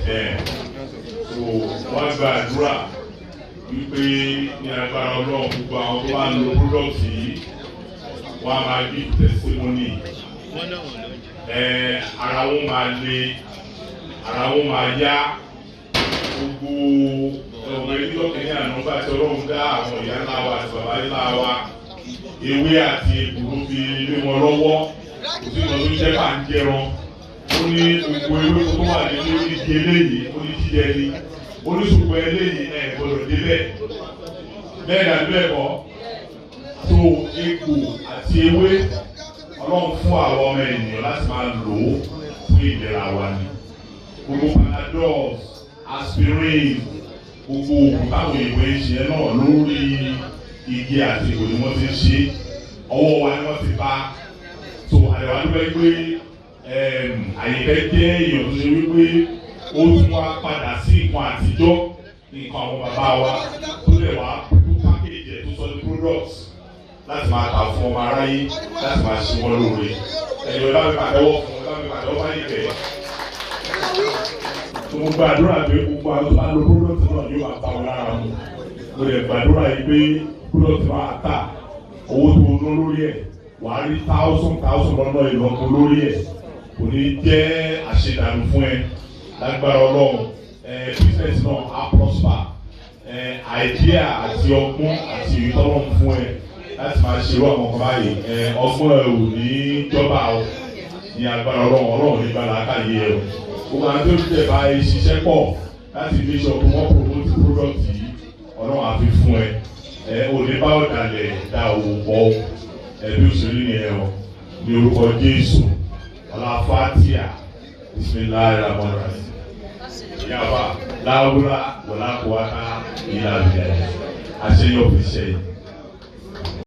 Ẹ̀ so wọ́n gba àdúrà wípé ní agbára Ọlọ́run, gbogbo àwọn tó bá ń lo product yìí, wọ́n á máa give testimony. Ẹ̀ ara wọn máa le, ara wọn máa yá. Gbogbo ọmọ ẹni lọ́kẹ́ ní àná bá ti Ọlọ́run dá àwọn ìyá ńlá wa àti bàbá ńlá wa, ewé àti egbò ló fi lé wọn lọ́wọ́. Kò sí ìtọ́jú tó jẹ́ bá ń jẹran. Ó ní gbogbo ewé tó wà nínú igi eléyìí, ó ní jíjẹ ni, ó ní ṣùgbọ́n eléyìí ẹ̀ gbọ́dọ̀ débẹ̀. Bẹ́ẹ̀ dàbí bẹ́ẹ̀ kọ́. Tó egbò àti ewé, Ọlọ́run fún àwọn ọmọ ènìyàn láti máa lò ó fún ìlera wa ni. Gbogbo Panadol, aspirin, gbogbo oògùn táwọn òyìnbó ń ṣe náà, lórí igi àti egbò ni wọ́n ti ń ṣe. Ọwọ́ wa ni wọ́n ti bá. So àyẹ̀wò àdúgbò pé Àyìnkẹ́ jẹ́ èèyàn tó ṣe wípé ó tún wá padà sí nǹkan àtijọ́, nǹkan àwọn bàbá wa, tó lè wá tó package ẹ̀, tó sọ ní products láti máa tà fún ọmọ aráyé, láti máa ṣe wọ́n lóore. Ẹ̀yọ́, ẹ bá mi pàtẹ́wọ́ fún, ẹ bá mi pàtẹ́wọ́ fún Àyìnkẹ́. Tó mo gbàdúrà pé gbogbo àwọn tó bá lo product náà yóò máa bá wọn lára mu. Mo lè gbàdúrà yìí pé product máa tà, owó tó ná lórí ẹ̀, wàá rí thousand thousand lọ́nà ìlọ́po lórí ẹ̀. Kò ní jẹ́ àṣedànù fún ẹ lágbára Ọlọ́run. Ẹ business náà á prosper. Ẹ idea àti ọgbọ́n àti ìtọ́lọ́run fún ẹ láti máa ṣe irú àwọn kan báyìí, ẹ ọgbọ́n ẹ ò ní jọba o ní agbára Ọlọ́run. Ọlọ́run ní gbàlá káyé ẹ o. Gbogbo àwọn tó tẹ̀ bá ẹ ṣiṣẹ́ pọ̀ láti make sure pé wọ́n promote product yìí, Ọlọ́run á fi fún ẹ. Ẹ ò ní bá ọ̀dàlẹ̀ da òwò pọ̀ ẹ. Bí ó ṣe rí nìyẹn o. Ní orúkọ Jésù, ọlá Fatia, bisimilahi rahman rahim, yaba láwùrá wọlá kọ́wáká ìlà bìlẹ̀ àṣeyọ fi ṣe yìí.